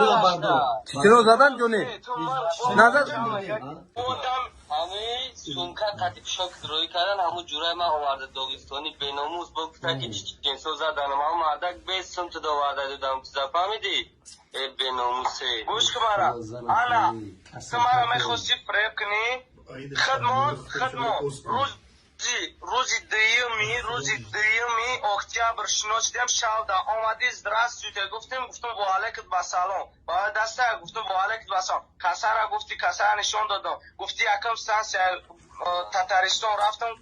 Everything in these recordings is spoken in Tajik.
Чичиро бардор. Чичиро задан ё не? Назад. Одам ҳамин сумка қати пишок рӯй кардан, ҳамун ҷурай ман оварда, догистони беномус бо гуфта, ки чеченсо заданам. Ҳамун мардак без сум ту доварда додам, ту зафаҳмидӣ, э беномусе. Гӯш кун мара, ана ту мара мехости фиреб кунӣ. Хидмон рӯзи дуюми октябр шиносидем. Шавда омадӣ, «Здравствуйте» гуфтем, гуфтум: «Ва алайкум басалом». Ба даста гуфтум: «Ва алайкум басалом». Касара гуфти, касара нишон додам. Гуфти: «Якам станция Татаристон рафтам».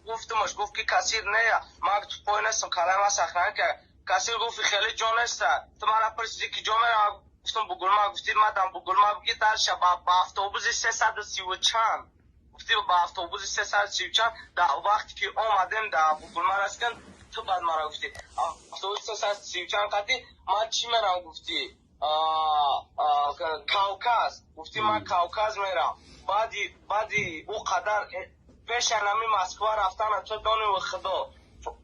Гуфтумаш, гуфт, ки кассир нея. Ман пой нестам, калама сахран кард. Кассир гуфти: «Хеле ҷо неста». Ту мара пурсидӣ, ки ҷо мерам. Гуфтум: «Бугулма». Гуфти: «Мадам Бугулма буги». Дальше ба автобуси 330 чанд гуфти, ба автобуси 330 чанд. Дар вақте ки омадем, дар Бугулма расидем, ту баъд мара гуфти: «Автобуси 330 чанд қати ман чӣ мерам?» Гуфти: «Кавказ». Гуфти: «Ман Кавказ мерам». Баъди ӯ қадар пеша нами Москва рафтана, ту дониву худо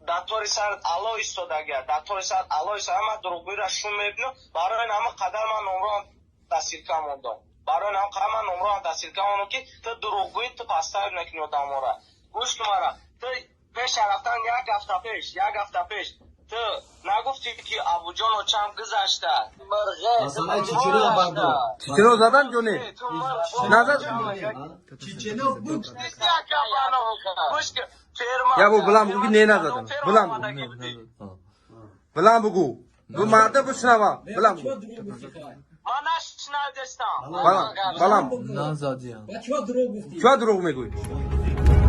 дар тори сарат ало истодагия, дар тори сарат ало истода. Ман дурӯғгӯиро шум мебинам. Барои ҳама қадар ман номроам дар ссылка мондам. Барои ҳама қадар ман номроам дар ссылка мондам, ки ту дурӯғгӯӣ, ту подставить мекунӣ одамора. Гӯш кун мара, ту пеша рафтан як ҳафта пеш, як ҳафта пеш ту нагуфтӣ, ки Абуҷон очам гузашта? Масалаи Чичиро бардор. Чичиро задан ё не? Назад. Чичино буд. Я бу билам бугу, ки не назадам. Билам бугу. Билам бугу. Бу марда бишнава. Билам бугу. Ман нашнавдестам. Балам, балам. Назадиям. Чӣ дурӯғ мегӯӣ?